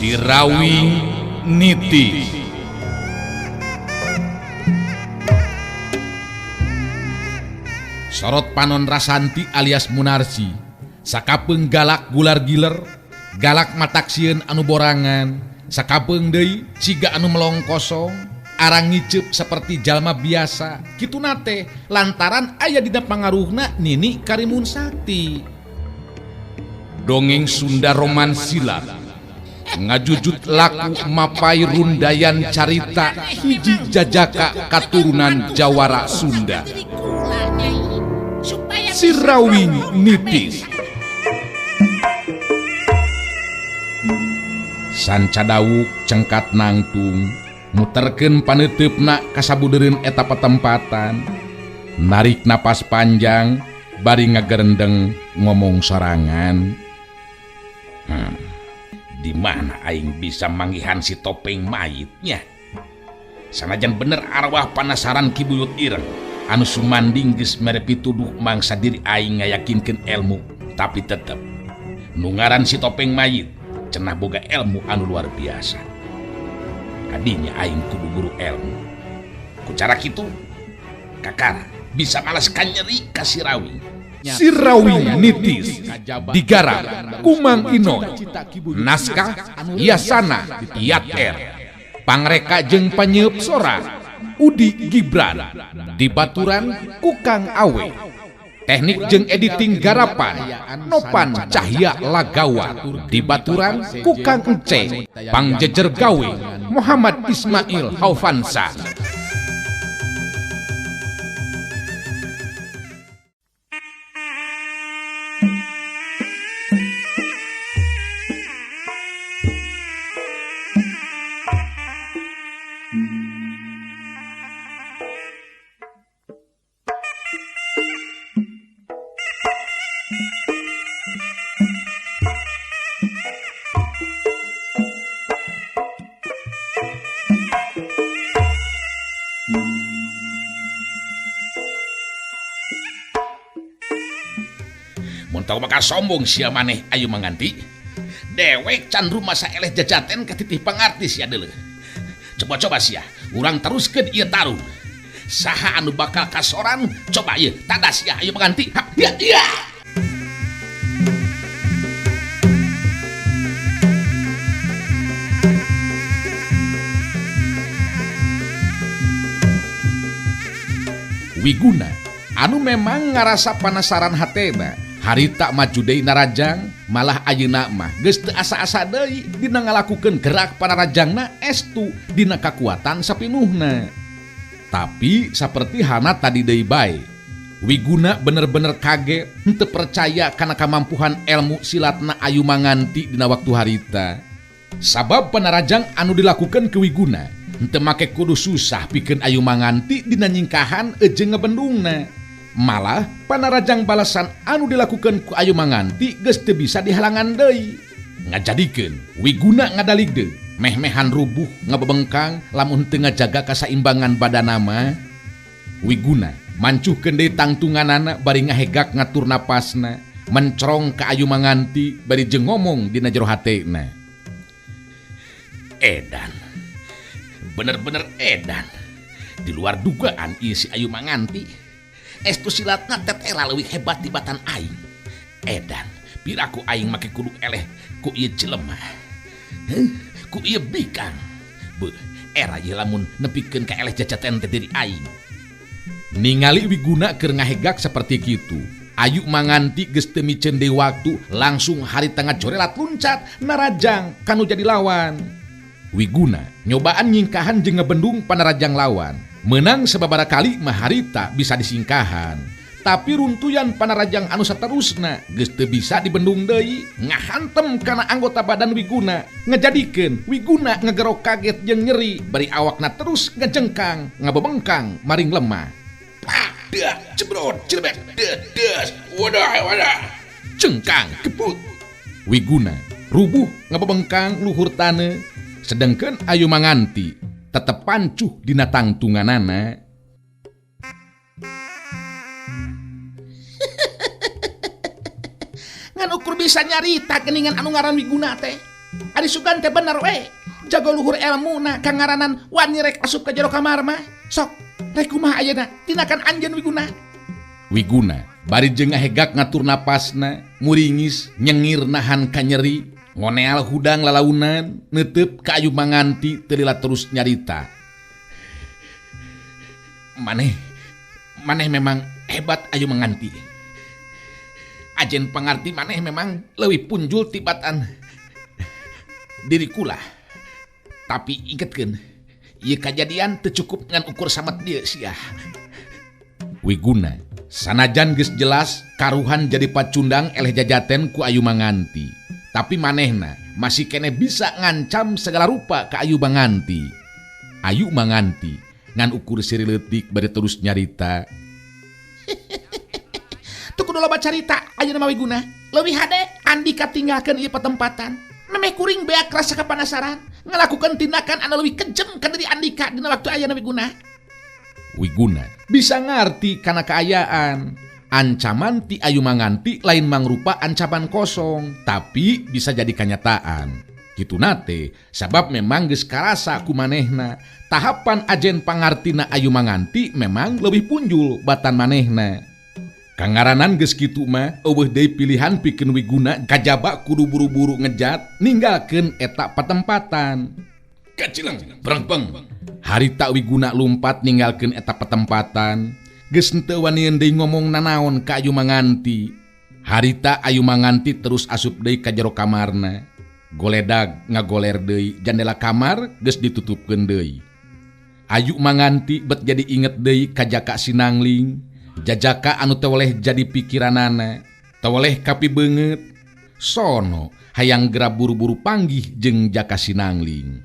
Sirawing Niti. Sorot panon Rasanti alias Munarsi sakapeung galak gular giler, galak matak sieun anu borangan, sakapeung deui siga anu melong kosong, arang ngiceup seperti jalma biasa. Kituna teh lantaran aya dina pangaruhna Nini Karimun Sakti. Dongeng Sunda Roman Silat ngajujut laku mapai rundayan carita hiji jajaka katurunan Jawara Sunda. Sirawing Nitis. Sanca dawuk cengkat nangtung muterkeun paneuteup kasabudereun eta patempatan, narik napas panjang bari ngagerendeng ngomong sorangan. Di mana aing bisa manggihan si topeng mayitnya? Sanajan bener arwah panasaran Ki Buyut Ireng anu sumanding geus mere pituduh mangsa diri aing ngayakinkeun ilmu, tapi tetep nu ngaran si topeng mayit cenah boga ilmu anu luar biasa. Kadinya aing kudu guru ilmu. Ku cara kitu kakara bisa malas kanyeri ka Sirawing. Sirawing Nitis digarap Kumang Inoy, naskah Yasana Yat R, pangreka jeung panyeup sora Udi Gibran, dibaturan Kukang Awe, teknik jeung editing garapan Nopan Cahya Lagawa, dibaturan Kukang Ence, pangjejer gawe Muhammad Ismail Haufansa. Mun tau bakal sombong sia maneh ayu manganti. Dewek can rumasa eleh jajaten katitih pangarti sia deuleuh. Coba-coba sia, urang teruskeun ieu tarung. Saha anu bakal kasoran? Coba ieu, tadas sia ayu manganti. Ha, ya, ya. Wiguna anu memang ngarasa panasaran hatena harita maju deui narajang, malah ayeuna mah geus teu asa-asa deui dina ngalakukeun gerak panarajangna estu dina kakuatan sapinuhna. Tapi saperti hana tadi deui bae, Wiguna bener-bener kaget henteu percaya kana kamampuhan ilmu silatna Ayu Manganti dina waktu harita. Sabab panarajang anu dilakukeun ke Wiguna henteu make kudu susah pikeun Ayu Manganti dina nyingkahan jeung ngebendungna. Malah panarajang balasan anu dilakukan ku Ayu Manganti geus teu bisa dihalangan deui. Ngajadikeun Wiguna ngadalig deui, meh-mehan rubuh ngabebengkang lamun teu ngajaga kasaimbangan badanna mah. Wiguna mancuhkeun deui tangtunganana bari ngahegak ngatur napasna, mencerong ka Ayu Manganti bari jeung ngomong dina jero hatena. Edan. Bener-bener edan. Di luar dugaan ieu si Ayu Manganti. Estu silatna tetela leuwih hebat tibatan aing. Edan, piraku aing make kudu eleh ku ieu jelema. Heuh, ku ieu bikang. Beuh, era ieu lamun nepikeun ka eleh jajaten teh diri aing. Ningali Wiguna keur ngahegak saperti kitu, Ayu Manganti geus teu miceun deui waktu, langsung harita ngajorelat luncat narajang kanu jadi lawan. Wiguna nyobaan nyingkahan jeung ngebendung panarajang lawan. Menang sababaraha kali mah harita bisa disingkahan. Tapi runtuyan panarajang anu saterusna geus teu bisa dibendung deui, ngahantem kana anggota badan Wiguna, ngajadikeun Wiguna ngegerok kaget jeung nyeri, bari awakna terus ngejengkang, ngabebengkang maring lemah. Pak, dah, jebrot, jelebek, dedes, wadah, wadah. Cengkang, kebut. Wiguna rubuh ngabebengkang luhur taneuh, sedengkeun Ayu Manganti tetep pancuh dina tangtunganana. Ngan ukur bisa nyarita geningan anu ngaran Wiguna teh. Ari sugan teh bener we. Jago luhur elmuna kangaranan wani rek asup ka jero kamar mah. Sok rek kumaha ayeuna tindakan anjeun Wiguna. Wiguna bari jeung ngahegak ngatur napasna, muringis nyengir nahan kanyeri, ngoneal hudang lalaunan, neuteup ka Ayu Manganti teu lila terus nyarita. Maneh maneh memang hebat Ayu Manganti. Ajen pangarti maneh memang leuwih punjul tibatan diri kula. Tapi ingetkeun, ieu kajadian teu cukup ngan ukur samet dieu sia. Wiguna sanajan geus jelas karuhan jadi pacundang eleh jajaten ku Ayu Manganti. Tapi manehna masih keneh bisa ngancam segala rupa ka Ayu Manganti. Ayu Manganti ngan ukur siri leutik bade terus nyarita. Teu kudu loba carita ayeuna mah Wiguna. Leuwih hade Andika tinggalkeun ieu patempatan. Memeh kuring beak rasa kapanasaran ngalakukeun tindakan anu leuwih kejem ka diri Andika dina waktu ayeuna Wiguna. Wiguna bisa ngarti kana kaayaan. Ancaman ti Ayu Manganti lain mangrupa ancaman kosong, tapi bisa jadi kanyataan. Kituna teh sabab memang geus karasa ku manehna. Tahapan ajen pangartina Ayu Manganti memang leuwih punjul batan manehna. Kangaranan geus kitu mah eueuh deui pilihan pikeun Wiguna kajaba kudu buru-buru ngejat ninggalkeun eta patempatan. Kacileng brengpeng. Harita Wiguna lumpat ninggalkeun eta patempatan. Geus henteu wanian deui ngomong nanaon ka Ayu Manganti. Harita Ayu Manganti terus asup deui ka jero kamarna. Goledag ngagoler deui jandela kamar geus ditutupkeun deui. Ayu Manganti bet jadi inget deui ka Jaka Sinangling. Jajaka anu teu weleh jadi pikiranana, teu weleh kapibeungeut. Sono hayang gera buru-buru panggih jeung Jaka Sinangling.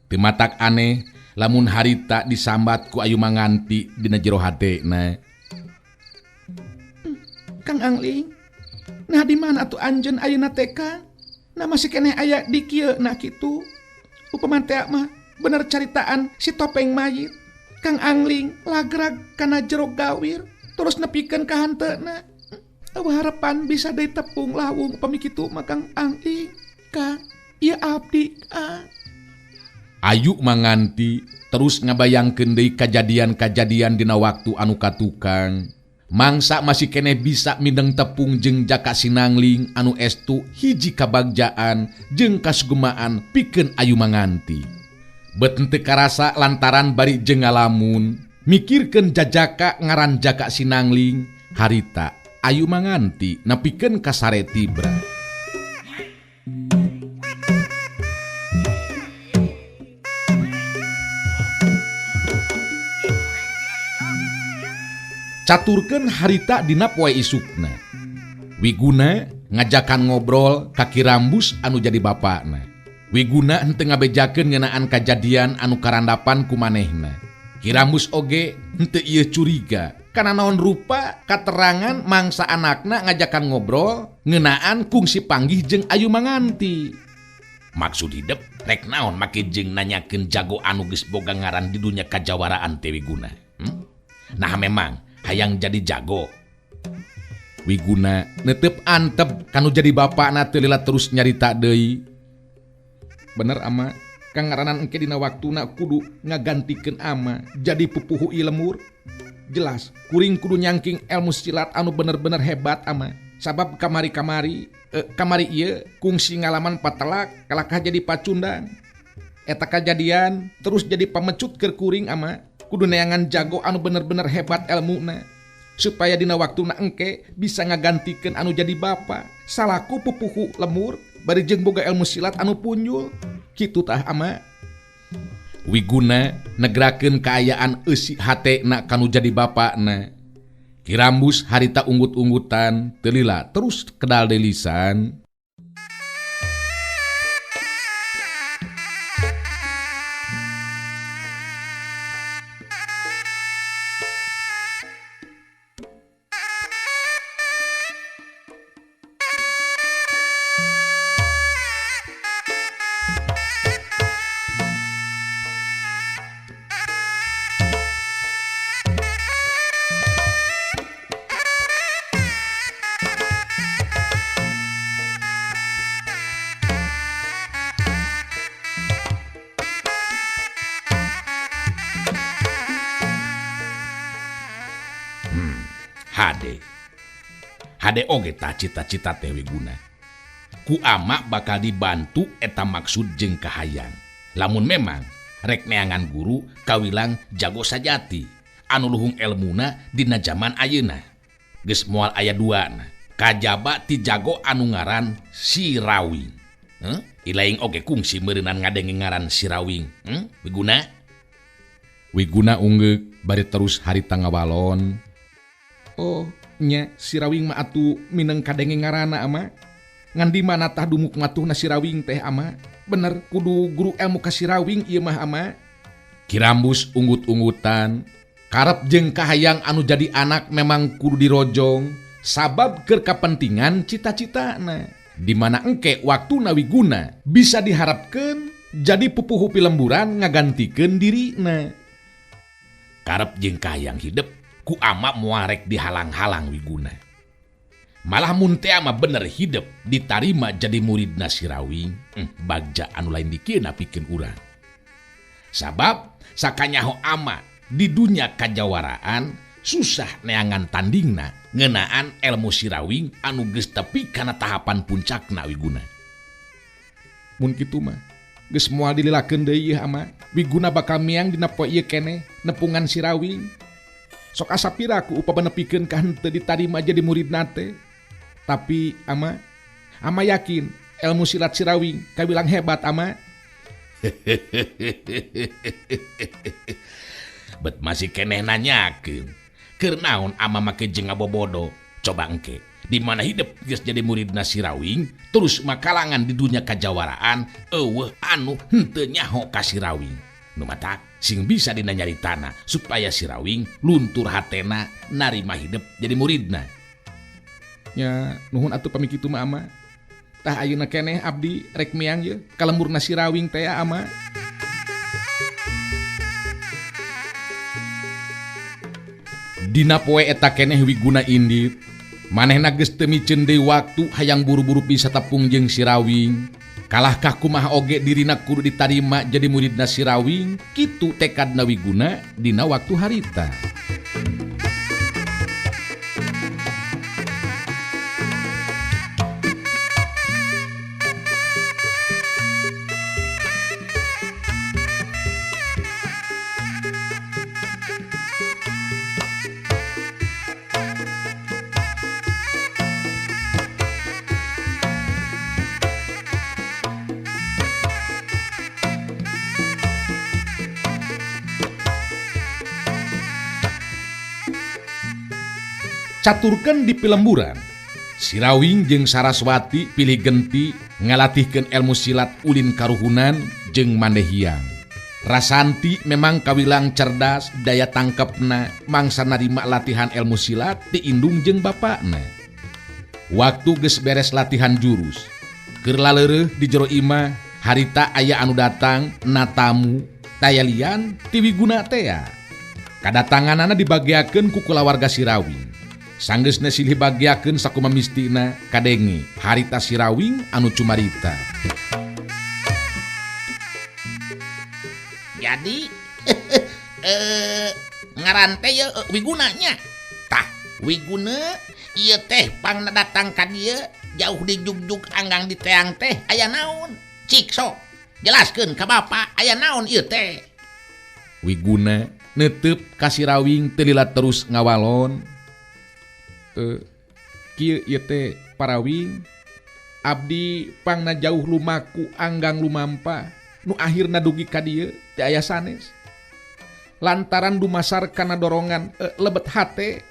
Teu matak aneh lamun harita disambat ku Ayu Manganti dina jero hatena. Kang Angling, nah di mana atuh anjeun ayeuna teh Kang? Nah masih keneh aya di kieu na kitu. Upama teh mah bener caritaan si topeng mayit. Kang Angling lagrag kana jero gawir terus nepikeun ka hanteuna. Eueuh harapan bisa deui tepung lawung upami kitu mah Kang Angling. Kang, ieu abdi Kang. Ayu Manganti terus ngabayangkeun deui kajadian-kajadian dina waktu anu katukang. Mangsa masih keneh bisa mindeng tepung jeung Jaka Sinangling anu estu hiji kabagjaan jeung kasugemaan pikeun Ayu Manganti. Bet henteu karasa lantaran bari jeung ngalamun mikirkeun jajaka ngaran Jaka Sinangling harita Ayu Manganti nepikeun ka sare tibra. Caturkeun harita dina poe isukna. Wiguna ngajakan ngobrol ka Ki Rambus anu jadi bapakna. Wiguna henteu ngabejakeun ngeunaan kajadian anu karandapan ku manehna. Ki Rambus oge henteu ieu curiga kana naon rupa katerangan mangsa anakna ngajakan ngobrol ngeunaan kungsi panggih jeung Ayu Manganti. Maksud hidep rek naon make jeung nanyakeun jago anu geus boga ngaran di dunya kajawaraan teh Wiguna. Nah memang hayang jadi jago. Wiguna netep antep kanu jadi bapakna teu lila terus nyarita deui. Bener ama, kang ngaranan engke dina waktuna kudu ngagantikeun ama jadi pupuhu ieu lemur. Jelas kuring kudu nyangking ilmu silat anu bener-bener hebat ama. Sabab kamari-kamari kamari ieu kungsi ngalaman patelak kalakah jadi pacundang. Eta kajadian terus jadi pamecut keur kuring ama. Kudu neangan jago anu bener-bener hebat elmuna supaya dina waktuna engke bisa ngagantikeun anu jadi bapa salaku pupuhu lemur bari jeung boga ilmu silat anu punjul kitu tah ama. Wiguna negrakeun kaayaan eusi hatena kanu jadi bapakna. Ki Rambus harita unggut-unggutan teu lila terus kedal deui lisan. Hade. Hade oge tah cita-cita teh Wiguna. Ku ama bakal dibantu eta maksud jeung kahayang. Lamun memang rek neangan guru kawilang jago sajati anu luhung elmuna dina jaman ayeuna. Geus moal aya duana. Kajaba ti jago anu ngaran Sirawing. Ilaing oge kungsi meureunan ngadenge ngaran Sirawing. Wiguna? Wiguna unggeuk bari terus harita ngawalon. Oh, nya Sirawing mah atuh mineng kadenge ngaranna ama. Ngan di mana tah dumuk matuhna Sirawing teh ama? Bener kudu guru ilmu ka Sirawing ieu mah ama. Kirambus unggut-unggutan, karep jeung kahayang anu jadi anak memang kudu dirojong sabab keur kapentingan cita-citana. Di mana engke waktuna Wiguna bisa diharapkeun jadi pupuhu pilemburan ngagantikeun dirina. Karep jeung kahayang hidep ku ama moal rek dihalang-halang Wiguna. Malah mun teh ama bener hidep ditarima jadi muridna Sirawing, bagja anu lain dikieuna pikeun urang. Sabab sakanyaho ama di dunya kajawaraan susah neangan tandingna ngeunaan elmu Sirawing anu geus tepi kana tahapan puncakna Wiguna. Mun kitu mah geus moal dililakeun deui ieu ama. Wiguna bakal miang dina poe ieu keneh nepungan Sirawing. Sok asa piraku upama nepikeun ka henteu ditarima jadi muridna teh. Tapi ama, ama yakin ilmu silat Sirawing kawilang hebat ama. Bet masih keneh nanyakeun. Keur naon ama make jeung ngabobodo? Coba engke di mana hidep geus jadi muridna Sirawing terus makalangan di dunya kajawaraan eueuh anu henteu nyaho ka Sirawing. Nu matak sing bisa dina nyaritana supaya Sirawing luntur hatena narima hidep jadi muridna. Nya nuhun atuh pami kitu mah ama. Tah ayeuna keneh abdi rek miang ye ka lemburna Sirawing teh ama. Dina poe eta keneh Wiguna indit, manehna geus teu miceun deui waktu hayang buru-buru bisa tepung jeung Sirawing. Kalahkah kumaha oge dirina kudu ditarima jadi muridna Sirawing, kitu tekadna Wiguna dina waktu harita. Caturkeun di pilemburan. Sirawing jeung Saraswati pilih genti ngalatihkeun ilmu silat ulin karuhunan jeung mandehiang. Rasanti memang kawilang cerdas daya tangkepna mangsa narima latihan ilmu silat diindung jeung bapakna. Waktu geus beres latihan jurus, keur laleureeh di jero imah harita aya anu datang natamu taya lian ti Wiguna tea. Kadatanganana dibagiakeun ku kulawarga Sirawing. Sanggeusna silih bagiakeun sakumaha mistina kadenge harita Sirawing anu cumarita. Jadi ngaran teh ye Wigunanya. Tah Wiguna ieu teh pangna datang ka dieu jauh di jugjug anggang di teang teh aya naon? Cik sok jelaskeun ka bapa aya naon ieu teh. Wiguna neuteub ka Sirawing teu lila terus ngawalon. Kieu ieu teh parawing abdi pangna jauh lumaku anggang lumampa nu akhirna dugi ka dieu teu aya sanes lantaran dumasar kana dorongan lebet hate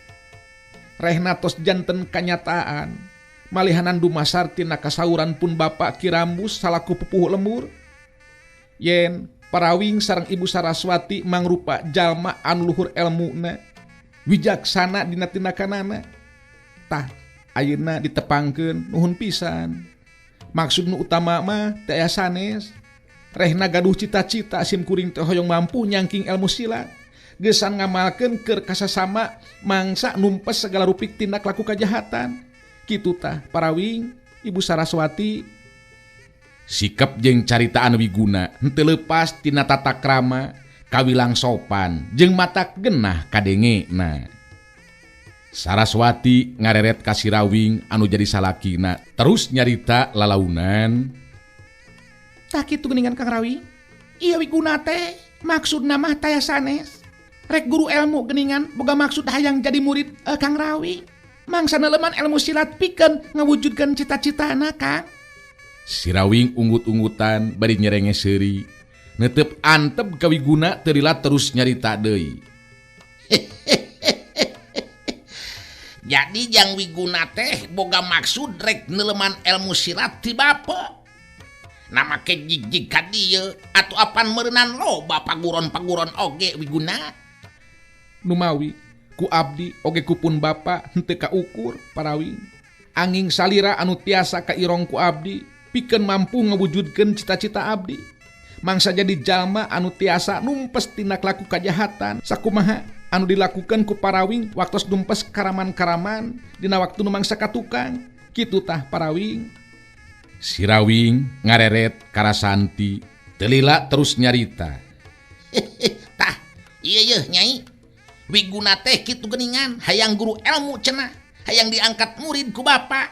rehna tos janten kanyataan malihanan dumasar tina kasauran pun Bapak Kirambus salaku pupuhu lembur yen parawing sareng Ibu Saraswati mangrupa jalma anu luhur elmuna wijaksana dina tindakanana. Tah ayeuna ditepangkeun nuhun pisan. Maksud nu utama mah teu aya sanes. Rehna gaduh cita-cita sim kuring teh hoyong mampu nyangking ilmu silat. Geusan ngamalkeun keur kasasama mangsa numpes segala rupik tindak laku kajahatan. Kitu tah parawing Ibu Saraswati. Sikap jeung caritaan Wiguna henteu leupas tina tata krama kawilang sopan jeung matak genah kadengena. Saraswati ngareret ka Sirawing anu jadi salakina terus nyarita lalaunan. Tah kitu geuningan Kang Rawing. Ieu Wiguna teh maksudna mah taya sanes. Rek guru ilmu geuningan boga maksud hayang jadi murid Kang Rawing. Mangsa neleman ilmu silat pikeun ngawujudkeun cita-citana Kang. Sirawing unggut-unggutan bari nyerenge seuri. Netep antep ka Wiguna teu lila terus nyarita deui. Jadi jang Wiguna teh boga maksud rek neleman ilmu silat ti bapa. Nama ke jig-jig ka dieu atuh apan meureunnan loba paguron-paguron oge Wiguna. Numawi ku abdi oge kupun bapa henteu kaukur Parawing. Anging salira anu tiasa kairong ku abdi pikeun mampu ngawujudkeun cita-cita abdi. Mangsa jadi jalma anu tiasa numpes tindak laku kajahatan sakumaha anu dilakukan ku Parawing waktos numpes karaman-karaman dina waktu nu mangsa ka tukang. Kitu tah Parawing. Sirawing ngareret Karasanti teu lila terus nyarita. Tah ieu yeuh Nyai. Wiguna teh kitu geuningan hayang guru ilmu cenah, hayang diangkat murid ku bapa.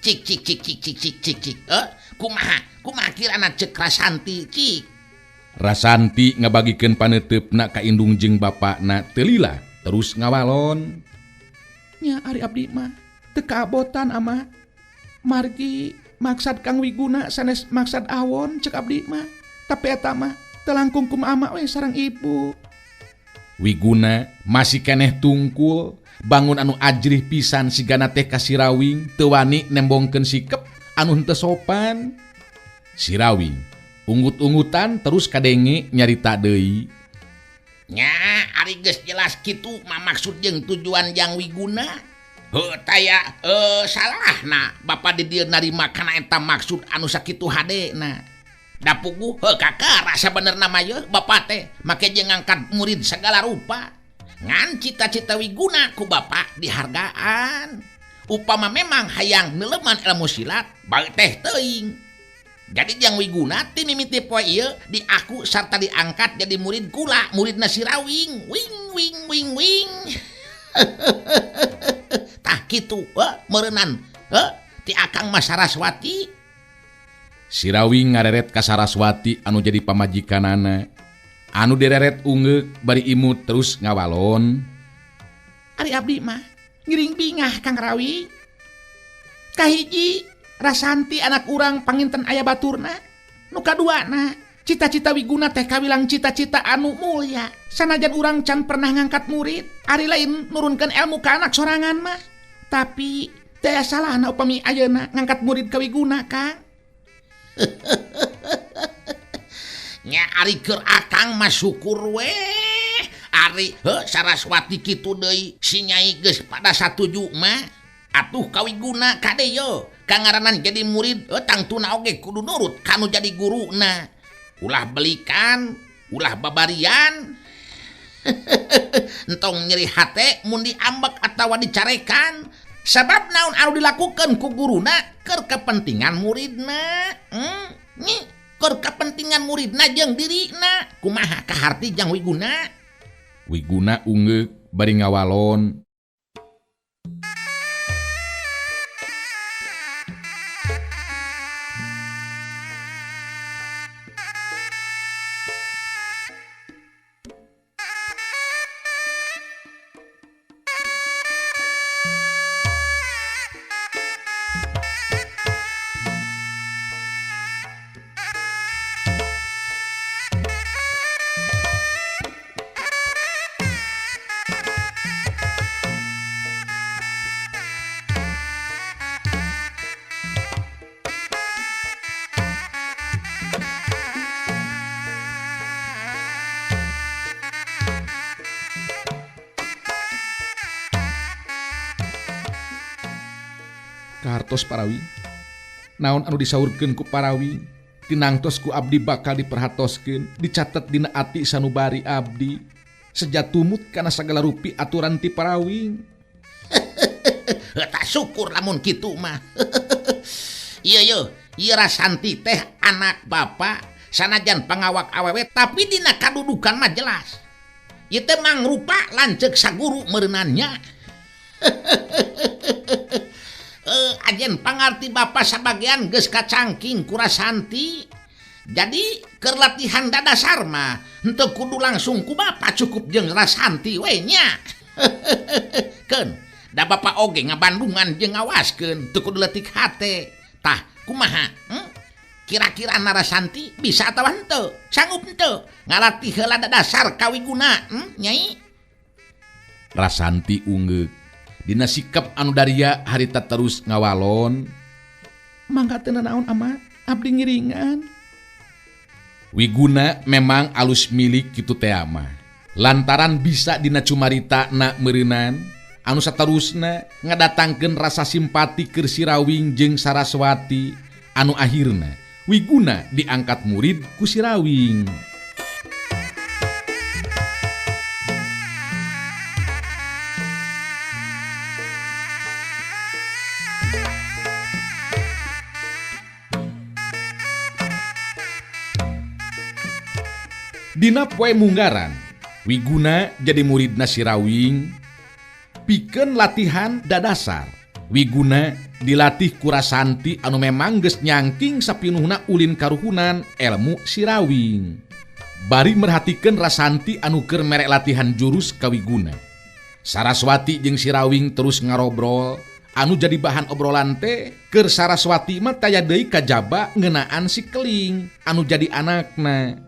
Cik cik cik cik cik cik cik cik. Kumaha? Kumaha kirana ceuk Rasanti cik? Rasanti ngabagikeun paneuteup-na ka indung jeung bapana teu lila terus ngawalon. Nya ari abdi mah teu kaabotan ama. Margi maksad Kang Wiguna sanes maksad awon ceuk abdi mah. Tapi eta mah teu langkung kumaha ama we sareng ibu. Wiguna masih keneh tungkul bangun anu ajrih pisan sigana teh ka Sirawing teu wani nembongkeun sikep anu henteu sopan. Sirawing unggut-unggutan terus kadenge nyarita deui. Nya ari geus jelas kitu mah maksud jeung tujuan jang Wiguna. Heuh taya salahna bapa di dieu narima kana eta maksud anu sakitu hadena. Da puguh heuh kakara sabenerna mah yeuh bapa teh make jeung ngangkat murid segala rupa. Ngan cita-cita Wiguna ku bapa dihargaan. Upama memang hayang neuleman ilmu silat bae teh teuing. Jadi jang Wiguna ti mimiti poe ieu diaku sarta diangkat jadi murid kula, muridna Sirawing. Wing wing wing wing. Tah kitu meureunnan ti akang mah Saraswati. Sirawing ngareret ka Saraswati anu jadi pamajikanana. Anu direret ungeuk bari imut terus ngawalon. Ari abdi mah ngiring bingah Kang Rawi. Kahiji Rasanti anak urang panginten aya baturna. Nu kaduana cita-cita Wiguna teh kawilang cita-cita anu mulia. Sanajan urang can pernah ngangkat murid, ari lain nurunkeun ilmu ka anak sorangan mah. Tapi teu salahna upami ayeuna ngangkat murid ka Wiguna Kang. Nya ari keur akang mah syukur we. Ari heuh Saraswati kitu deui si Nyai geus pada satuju mah. Atuh ka Wiguna kade yo. Kangaranan jadi murid tangtuna oge kudu nurut kanu jadi guruna. Ulah belikan, ulah babarian. Entong nyeri hate mun diambek atawa dicarekan. Sabab naon anu dilakukeun ku guruna keur kepentingan muridna. Nyi keur kepentingan muridna jeung dirina. Kumaha kaharti jang Wiguna? Wiguna ungeuk bari ngawalon. Kartos Parawi naon anu disaurkeun ku Parawi tinangtos ku abdi bakal diperhatoskeun dicatet dina ati sanubari abdi seja tumut kana sagala rupi aturan ti Parawi. Tak syukur lamun kitu mah. Ieu yeuh ieu Rasanti teh anak bapa sanajan pangawak awewe tapi dina kadudukan mah jelas. Ieu teh mangrupa lanceuk saguru meureunannya. Ajen pangarti bapa sabagian geus kacangking ku Rasanti. Jadi keur latihan dadasar mah henteu kudu langsung ku bapa, cukup jeung Rasanti we nya. Keun, da bapa oge ngabandungan jeung ngawaskeun teu kudu leutik hate. Tah, kumaha? Kira-kira Narasanti bisa atawa henteu? Sanggup henteu ngalatih heula dadasar ka Wiguna, Nyai? Rasanti ungeuk. Dina sikap anu daria harita terus ngawalon. Mangga teu nanaon amat, abdi ngiringan. Wiguna memang alus milik kitu teh mah. Lantaran bisa dina cumarita na meureunan, anu saterusna ngadatangkeun rasa simpati keur Sirawing jeung Saraswati anu akhirna Wiguna diangkat murid ku Sirawing. Dina poe munggaran, Wiguna jadi muridna Sirawing. Pikeun latihan dadasar, Wiguna dilatih ku Rasanti anu memang geus nyangking sapinuhna ulin karuhunan elmu Sirawing. Bari merhatikeun Rasanti anu keur mere latihan jurus ka Wiguna. Saraswati jeung Sirawing terus ngarobrol, anu jadi bahan obrolan teh keur Saraswati mah taya deui kajaba ngeunaan si Keling anu jadi anakna.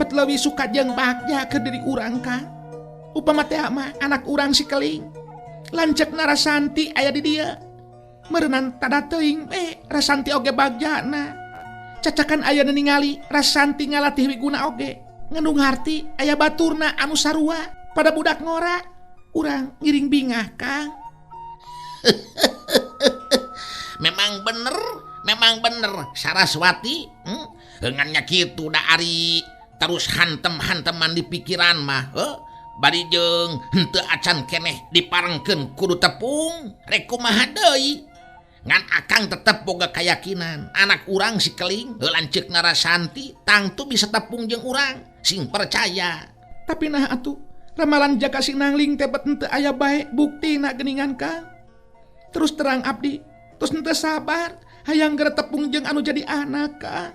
Leuwih suka jeung bagja ke diri urang Kang. Upama teh mah anak urang si Keling. Lanceuk Narasanti aya di dieu. Meureunnan tada teuing Rasanti oge bagjana. Cacakan aya nu ningali Rasanti ngalatih Wiguna oge. Ngendung harti aya baturna anu sarua pada budak ngora. Urang ngiring bingah Kang. Memang bener Saraswati. Ngannya kitu da ari terus hantem-hanteman di pikiran mah, bari jeung henteu acan keneh diparengkeun kudu tepung, rek kumaha deui. Ngan akang tetep boga keyakinan, anak urang si Keling heuh lanceuk Narasanti tangtu bisa tepung jeung urang, sing percaya. Tapi nah atuh, ramalan Jaka Sinangling teh bet henteu aya bae buktina geuningan Kang. Terus terang abdi, terus henteu sabar, hayang geura tepung jeung anu jadi anak Kang.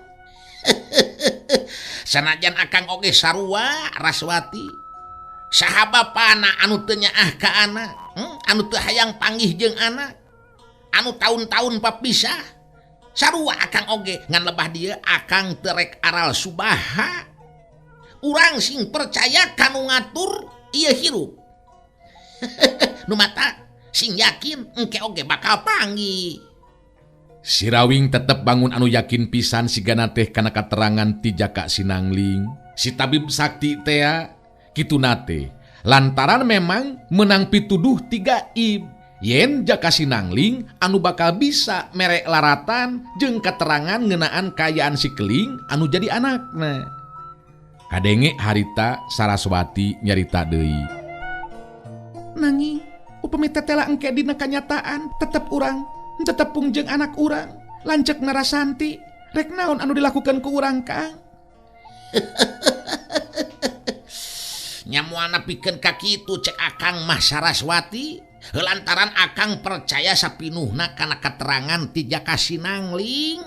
Sanajan akang oge sarua Raswati. Saha bapana anu teu nyaah ka anak, anu teu hayang panggih jeung anak, anu taun-taun papisah. Sarua akang oge ngan lebah dieu akang teu rek aral subaha. Urang sing percaya kanu ngatur ieu hirup. Nu mata sing yakin engke oge bakal panggih. Sirawing tetep bangun anu yakin pisan sigana teh kana katerangan ti Jaka Sinangling. Si tabib sakti tea kituna teh lantaran memang menang pituduh ti gaib. Yen Jaka Sinangling anu bakal bisa mere laratan jeung keterangan ngeunaan kaayaan si Keling anu jadi anakna. Kadenge harita Saraswati nyarita deui. Nanging upami tetela engke dina kanyataan tetep urang tetepung jeung anak urang, lanceuk Narasanti, rek naon anu dilakukan ku urang Kang? Nyamuana pikeun ka kitu cek akang mah Saraswati, lantaran akang percaya sapinuhna kana keterangan ti Jaka Sinangling.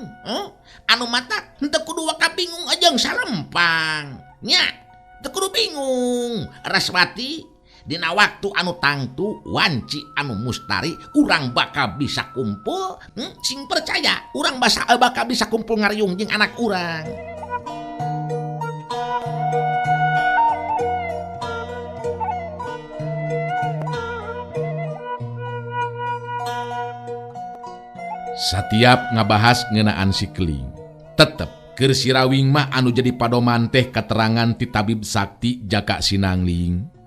Anu mata henteu kudu waka bingung jeung salempang. Nya, teu kudu bingung Raswati. Dina waktu anu tangtu wanci anu mustari urang bakal bisa kumpul, sing percaya urang bakal bisa kumpul ngariung jeung anak urang. Satiap ngabahas ngeunaan si Keling, tetep keur Sirawing mah anu jadi padoman teh keterangan ti tabib sakti Jaka Sinangling.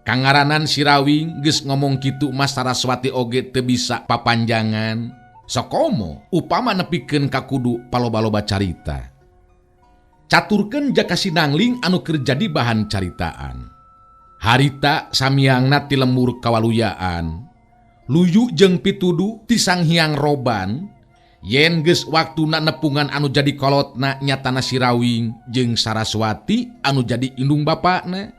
Kangaranan Sirawing geus ngomong kitu mah Saraswati oge teu bisa papanjangan. Sokomo upama nepikeun ka kudu paloba-loba carita. Caturkeun Jaka Sinangling anu keur jadi bahan caritaan. Harita samiangna ti lembur kawaluyaan. Luyu jeung pituduh ti Sang Hyang Roban yen geus waktuna nepungan anu jadi kolotna nyatana Sirawing jeung Saraswati anu jadi indung bapakna.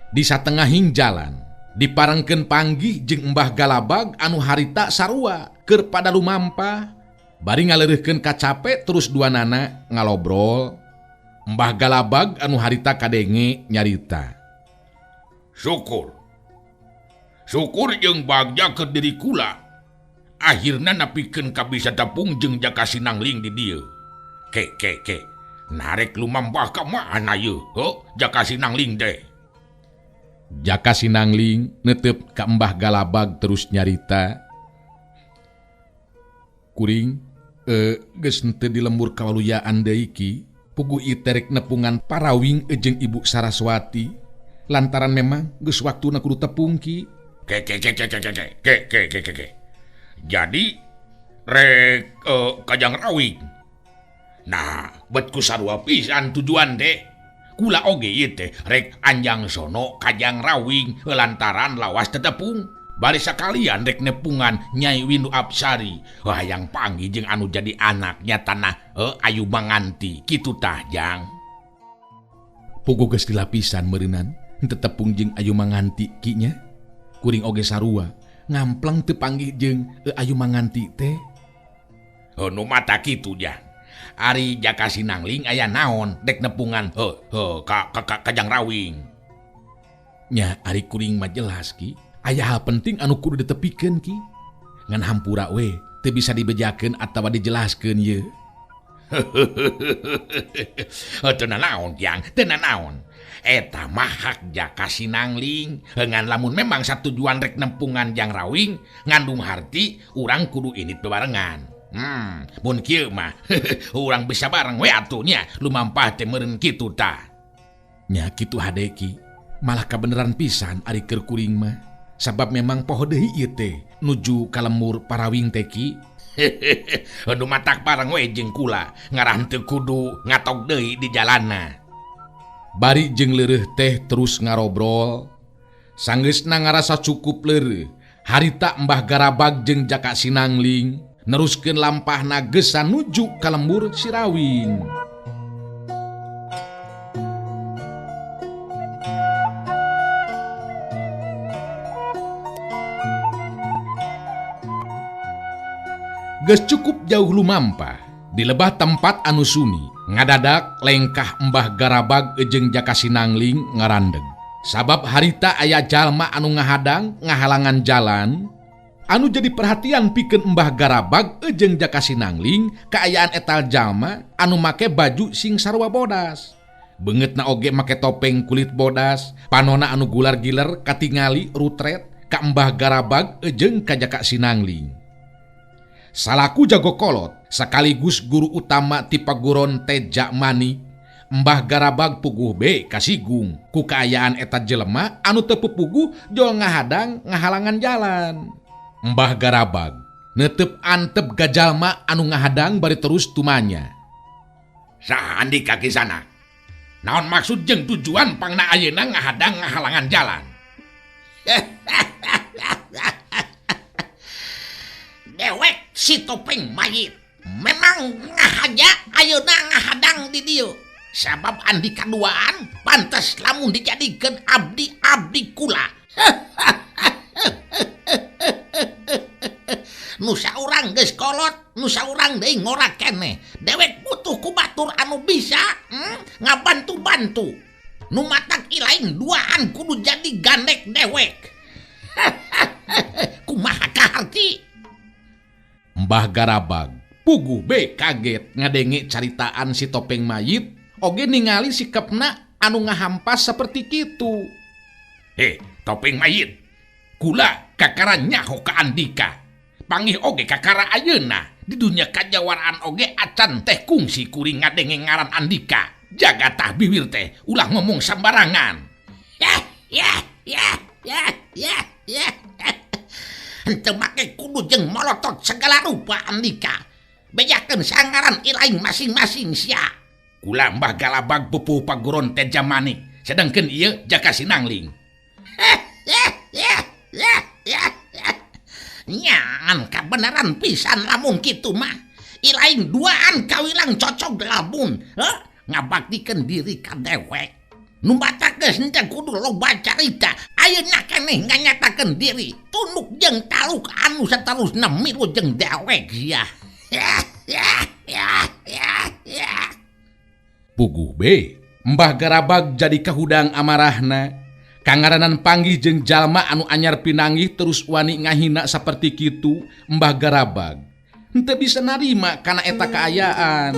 Di satengahing jalan diparengkeun panggih jeung Mbah Galabag anu harita sarua keur pada lumampah bari ngaleureurkeun kacape terus duanana ngalobrol. Mbah Galabag anu harita kadenge nyarita, Syukur. Syukur jeung bagja keur diri kula. Akhirna napikeun kabisa tepung jeung Jaka Sinangling di dieu. Ke ke ke. Narek lumampah ka mana ieu? Heuh, Jaka Sinangling teh. Jaka Sinangling netep ka Mbah Galabag terus nyarita, Kuring geus henteu di lembur kawaluyaan deui ki, puguh ieu teh rek nepungan Parawing jeung Ibu Saraswati lantaran memang geus waktuna kudu tepung ki. Ke ke ke ke ke ke ke ke ke ke ke. Jadi rek kajang Rawing. Nah, bet ku sarua pisan tujuan teh. Kula oge ieu teh rek anjang sono kajang Rawing lantaran lawas tetepung. Bari sakalian rek nepungan Nyai Windu Apsari. Hayang panggih jeung anu jadi anaknya tanah Ayu Manganti kitu tah jang. Puguh geus dilapisan meureunan henteu tepung jeung Ayu Manganti ki nya. Kuring oge sarua ngampleng teu panggih jeung Ayu Manganti teh. Heuh nu mata kitu jang. Ari Jaka Sinangling aya naon dek nepungan heuh heuh ka ka kajang Rawing. Nya ari kuring mah jelas ki, aya hal penting anu kudu ditepikeun ki. Ngan hampura we teu bisa dibejakeun atawa dijelaskeun ieu. Teu nanaon jang, teu nanaon. Eta mah hak Jaka Sinangling. Ngan lamun memang satujuan rek nempungan Jang Rawing ngandung harti urang kudu init bebarengan. Mun kieu mah urang bisa bareng we atuh nya lumampah teh meureun kitu tah. Nya kitu hade ki, malah kabeneran pisan ari keur kuring mah. Sabab memang poho deui ieu teh nuju ka lembur Parawing teh ki. Nu matak bareng we jeung kula ngarah teu kudu ngatok deui di jalanna. Bari jeung leureuh teh terus ngarobrol. Sanggeusna ngarasa cukup leureuh, harita Mbah Garabag jeung Jaka Sinangling neruskeun lampahna gesan nuju ka lembur Sirawing. Geus cukup jauh lumampah di lebah tempat anu suni, ngadadak lengkah Mbah Garabag jeung Jaka Sinangling ngarandeg. Sabab harita aya jalma anu ngahadang ngahalangan jalan, anu jadi perhatian pikeun Mbah Garabag jeung Jaka Sinangling kaayaan etal jalma anu make baju sing sarua bodas. Beungeutna oge make topeng kulit bodas, panona anu gular-giler katingali rutret ka Mbah Garabag jeung ka Jaka Sinangling. Salaku jago kolot sekaligus guru utama ti paguron Teja Manik, Mbah Garabag puguh be kasigung ku kaayaan eta jelema anu teu pupuguh jol ngahadang ngahalangan jalan. Mbah Garabag netep antep gajalma anu ngahadang bari terus tumanya. Saha andika kisana? Naon maksud jeung tujuan pangna ayeuna ngahadang ngahalangan jalan? Dewek si topeng mayit memang ngahaja ayeuna ngahadang di dieu. Sabab andika duaan pantes lamun dijadikeun abdi-abdi kula. Nu saurang geus kolot, nu saurang deui ngora keneh. Dewek butuh ku batur anu bisa ngabantu-bantu. Nu matak ilaing duaan kudu jadi gandek dewek. Kumaha kaharti? Mbah Garabag puguh be kaget ngadenge caritaan si topeng mayit oge ningali sikapna anu ngahampas seperti kitu. Heh, topeng mayit. Kula kakara nyaho ka andika. Pangih oge kakara ayeuna di dunia kajawaraan oge acan teh kungsi kuring ngadenge ngaran andika. Jaga tah bibir teh ulah ngomong sambarangan. Yah yah yah yah yah yah. Henteu make kudu jeung molotot segala rupa andika. Bejakeun sangaran ilaing masing-masing sia. Kula Mbah Galabag pupuh paguron Teja Manik, sedangkeun ieu Jaka Sinangling. Nyan kabeneran pisan lamun kitu mah. Ilaing duaan kawilang cocok lamun heuh ngabaktikeun diri ka dewek. Nu batak geus henteu kudu loba carita. Ayeuna keneh nganyatakeun diri tunduk jeung taluk anu saterusna milu jeung dewek sia. Puguh be, Mbah Garabag jadi kahudang amarahna. Kangaranan panggih jeung jalma anu anyar pinanggih terus wani ngahina saperti kitu, Mbah Garabag henteu bisa narima kana eta kaayaan.